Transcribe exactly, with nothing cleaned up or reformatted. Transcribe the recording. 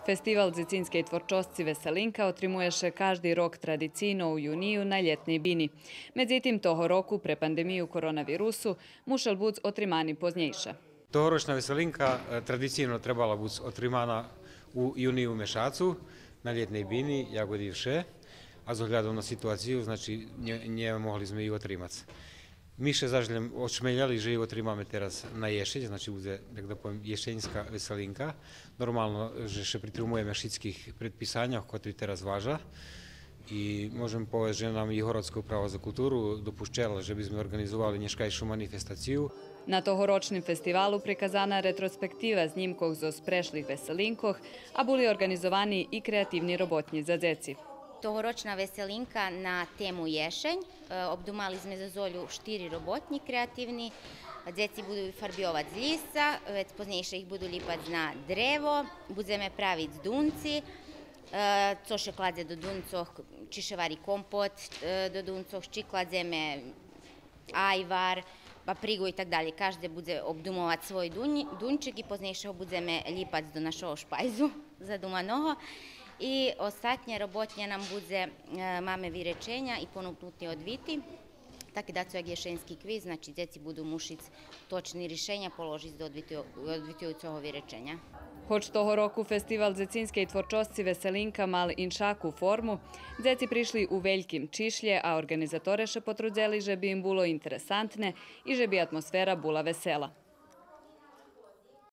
Фестивал дзецинскей творчосци Веселинка отримує ше кажди рок традицийно у юнию на Лєтней бини. Медзитим, того року, пре пандемию коронавирусу, мушел буц отримани познєйше. Тогорочна Веселинка, е, традицийно требала буц отримана у юнию мешацу на Лєтней бини, як и вше, а з оглядом на ситуацию, значи, нє, нє могли зме ю отримац. Ми ше заш лєм ошмеляли же ю отримаме тераз на єшень, значи, будзе, так да повем, єшеньска Веселинка. Нормално же ше притримуєме шицких предписаньох, котри тераз важа. И можем повесц же нам и Городска управа за културу допущела же би зме орґанизовали нєшкайшу манифестацию. На тогорочним фестивалу приказана ретроспектива знїмкох зоз прешлих Веселинкох, а були орґанизовани и креативни роботнї за дзеци. Тогорочна Веселинка на тему єшень. Е, обдумали зме зоз Олю штири роботнї креативни. Дзеци буду фарбйовац лїсца, вец познєйше их буду лїпац на древо, будземе правиц дунци, е, цо ше кладзе до дунцох, чи ше вари компот, е, до дунцох, чи кладземе айвар, паприґу и так далєй. Кажде будзе обдумовац свой дунь-, дунчик и познєйше го будземе лїпац до нашого шпайзу задуманого. И остатня роботня нам будзе, е, маме виреченя и понукнути одвити. Таки дацо як єшеньски квиз, значи, дзеци буду мушиц точни ришеня положиц до одвиту-, одвитуюцого виреченя. Гоч того року фестивал дзецинскей творчосци Веселинка мал иншаку форму, дзеци пришли у вельким чишлє, а орґанизаторе ше потрудзели же би им було интересантне и же би атмосфера була весела.